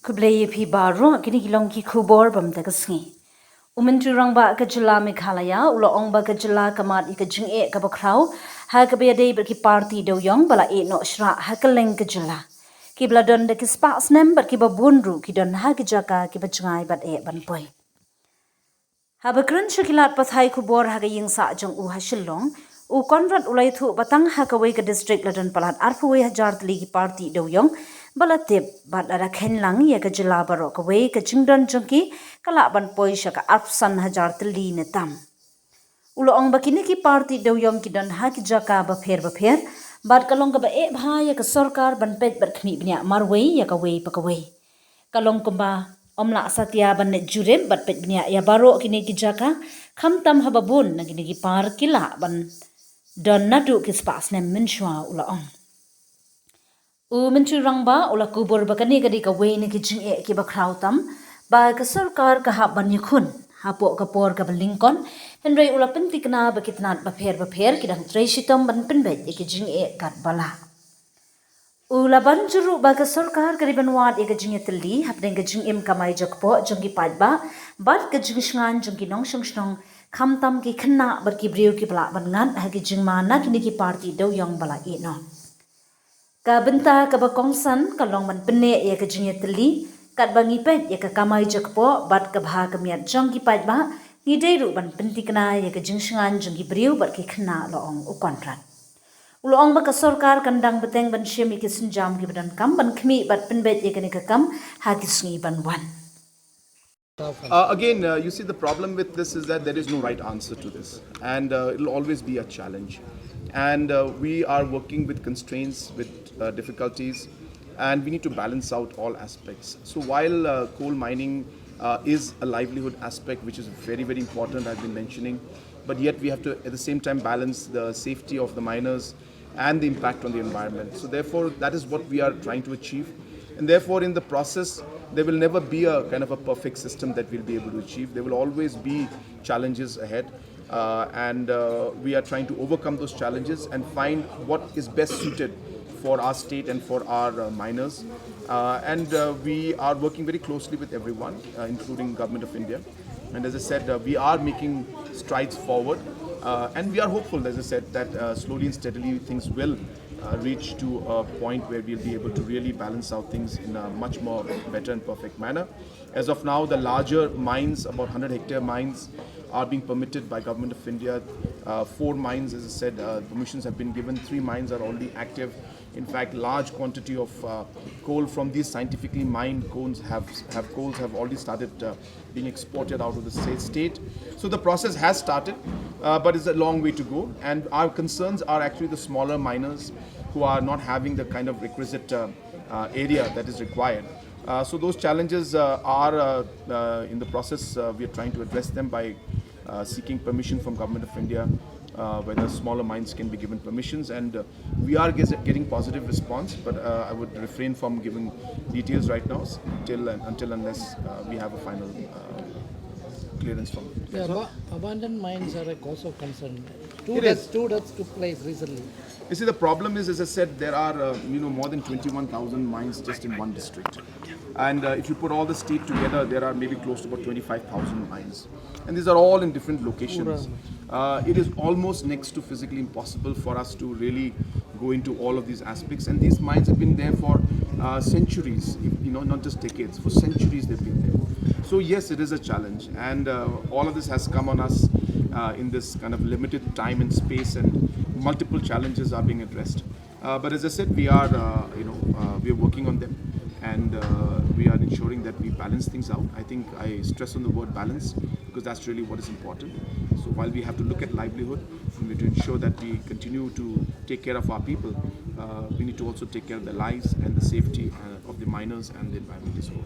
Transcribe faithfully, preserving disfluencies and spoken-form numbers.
Khublei ïa phi baroh, kine ki long ki khubor bam da ka sngi. U Myntri Rangbah ka jylla Meghalaya u la ong ba ka jylla ka mad ïa ka jingeh kaba khraw ha kaba ïadei bad ki party dewïong ba la ïeh noh shrah ha kylleng ka jylla, kiba la don da ki spah snem bad kiba bun ruh ki don ha ki jaka kiba jngai bad eh ban poi. Haba kren sha ki lad pathai khubor ha ka ïing sah jong u ha Shillong, u Conrad u la ïathuh ba tang ha kawei ka district la don palat arphew wei hajar tylli ki party dewïong ba la tip bad la kheiñ lang ïa ka jylla baroh kawei, ka jingdon jong ki ka lah ban poi sha ka arphew san hajar tylli ne tam. U la ong ba kine ki party dewïong ki don ha ki jaka bapher bapher bad ka long kaba eh bha ïa ka sorkar ban peit bad khmih bniah marwei ïa kawei pa kawei. Ka long kumba ym lah satia ban leit jurip bad peit bniah ïa baroh kine ki jaka, khamtam haba bun na kine ki party ki lah ban don naduh ki spah snem mynshuwa, u la ong. U Myntri Rangbah u la kubur ba kane ka dei kawei na ki jingeh kiba khraw tam ba ka sorkar ka hap ban ïakhun hapoh ka por kaba lyngkot, hynrei u la pynthikna ba ki tnat bapher bapher ki dang trei shitom ban pynbeit ïa ki jingeh katba lah. U la ban jur ruh ba ka sorkar ka dei ban wad ïa ka jingïatylli hapdeng ka jingim kamai jakpoh jong ki paidbah bad ka jingshngaiñ jong ki nongshong shnong, khamtam ki khynnah bad ki briew kiba lah ban ngat ha ki jingma na kine ki party dewïong ba la ïeh noh. Ka bynta kaba kongsan ka long ban pynneh ïa ka jingïatylli, katba ngi peit ïa ka kamai jakpoh bad ka bha ka miat jong ki paidbah, ngi dei ruh ban pynthikna ïa ka jingshngaiñ jong ki briew bad ki khynnah, la ong u Conrad. U la ong ba ka sorkar kan dang bteng ban shim ïa ki sienjam kiba donkam ban khmih bad pynbeit ïa kane ka kam ha ki sngi ban wan. Uh, again, uh, you see, the problem with this is that there is no right answer to this, and uh, it'll always be a challenge. And uh, we are working with constraints, with uh, difficulties, and we need to balance out all aspects. So while uh, coal mining uh, is a livelihood aspect, which is very, very important, I've been mentioning, but yet we have to, at the same time, balance the safety of the miners and the impact on the environment. So therefore, that is what we are trying to achieve. And therefore, in the process, there will never be a kind of a perfect system that we'll be able to achieve. There will always be challenges ahead. Uh, and uh, we are trying to overcome those challenges and find what is best suited for our state and for our uh, miners. Uh, and uh, we are working very closely with everyone, uh, including Government of India. And as I said, uh, we are making strides forward. Uh, and we are hopeful, as I said, that uh, slowly and steadily things will uh, reach to a point where we'll be able to really balance out things in a much more better and perfect manner. As of now, the larger mines, about one hundred hectare mines, are being permitted by Government of India. Uh, four mines, as I said, uh, permissions have been given. Three mines are already active. In fact, large quantity of uh, coal from these scientifically mined coals have, have coals have already started uh, being exported out of the sa- state. So the process has started, uh, but it's a long way to go. And our concerns are actually the smaller miners who are not having the kind of requisite uh, uh, area that is required. Uh, so those challenges uh, are uh, uh, in the process. Uh, we are trying to address them by uh, seeking permission from Government of India, uh, whether smaller mines can be given permissions, and uh, we are get- getting positive response. But uh, I would refrain from giving details right now s- till and until unless uh, we have a final uh, clearance from. Yeah, aba- abandoned mines are a cause of concern. Two It deaths, is. Two deaths took place recently. You see, the problem is, as I said, there are uh, you know more than twenty-one thousand mines just in one district, and uh, if you put all the state together, there are maybe close to about twenty-five thousand mines, and these are all in different locations. Uh, it is almost next to physically impossible for us to really go into all of these aspects, and these mines have been there for uh, centuries, if, you know, not just decades, for centuries they've been there. So yes, it is a challenge, and uh, all of this has come on us uh, in this kind of limited time and space, and multiple challenges are being addressed. Uh, but as I said, we are, uh, you know, uh, we are working on them, and uh, we are ensuring that we balance things out. I think I stress on the word balance because that's really what is important. So while we have to look at livelihood, we need to ensure that we continue to take care of our people. Uh, we need to also take care of the lives and the safety uh, of the miners and the environment as well.